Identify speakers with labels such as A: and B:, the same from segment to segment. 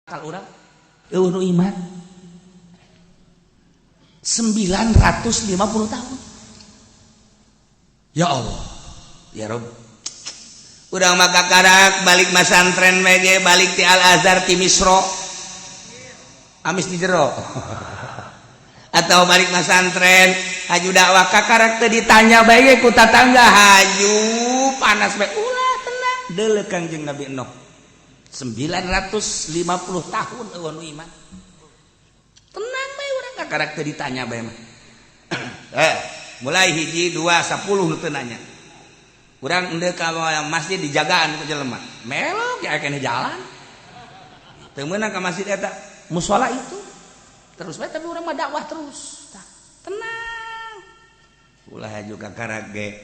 A: Akal urang euweuh nu iman 950 tahun. Ya Allah, ya Rob. Urang maka karak balik masantren mege, balik ti Al Azhar, ti Misro, amis di jero, atau balik masantren haju dakwah, kakarak teu ditanya bae ku tatangga, haju panas bae. Ulah, tenang. Deuleu Kangjeng Nabi Nuh, 950 tahun euweuh nu iman, tenang bae urang. Kakarak teu ditanya bae mah. Mulai hiji, dua, 10 nu teu nanya. Urang endeu ka masjid, dijagaan ku jelema, melok ya keneh jalan, teu meunang ka masjid eta, musola itu terus bae. Tapi urang mah dakwah terus. Tah, tenang, ulah haju kakarak ge.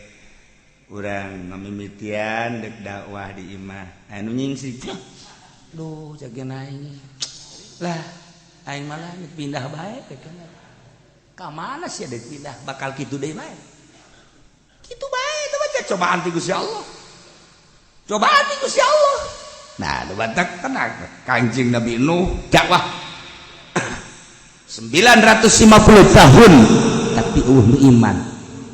A: Urang ngamimitian dek dakwah di imah, anu nyingsi, duh, jaga aing lah, aing malah pindah bae teh. Ka mana sih dek pindah, bakal kitu deui bae, kitu bae. Itu baca cobaan ti Gusti Allah, cobaan ti Gusti Allah. Nah, nu batak tenang. Kanjeng Nabi Nuh dakwah 950 tahun, tapi nu iman.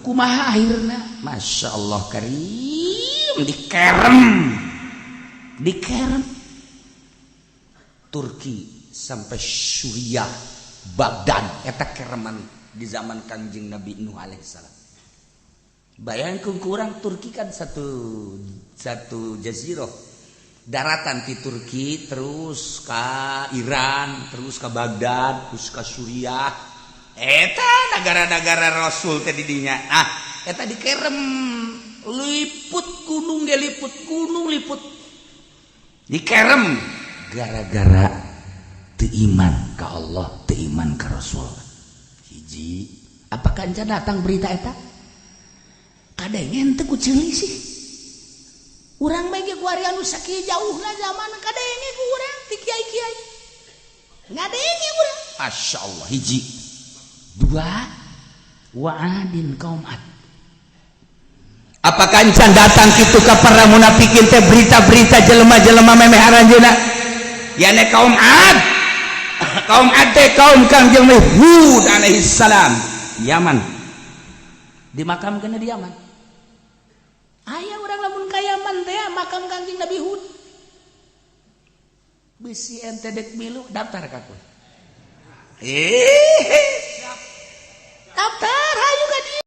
A: Kumaha akhirna? Masya Allah karim, dikerem, dikerem Turki sampai Suriah, Baghdad, eta kereman di zaman Kanjeng Nabi Nuh alaihissalam. Bayangkan, kurang Turki kan satu satu jazirah daratan, di Turki terus ke Iran, terus ke Baghdad, terus ke Suriah. Eta negara-negara Rasul teh didinya. Nah, eta dikerem, liput gunung ge, liput gunung, liput, dikerem gara-gara teu iman ka Allah, teu iman ka Rasul. Hiji, apakah encan datang berita eta? Kadengen teu ku ceuli sih urang bae ge kuari anu sakieu jauhna zaman, kadenge ku urang ti kiai-kiai, ngadenge urang. Masya Allah. Hiji, dua, wa'adin, kaum Ad. Apakah encan datang kitu ka para munafikin teh berita-berita jelema-jelema memeh aranjeuna, yane kaum Ad? Kaum Ad teh kaum Kangjeng Hud alaihi salam, Yaman, dimakamkeun di Yaman. Aya urang lamun ka Yaman teh makam Kangjeng Nabi Hud. Bisi ente dek milu, daftar ka. Eh, daftar, hayu ka dieu.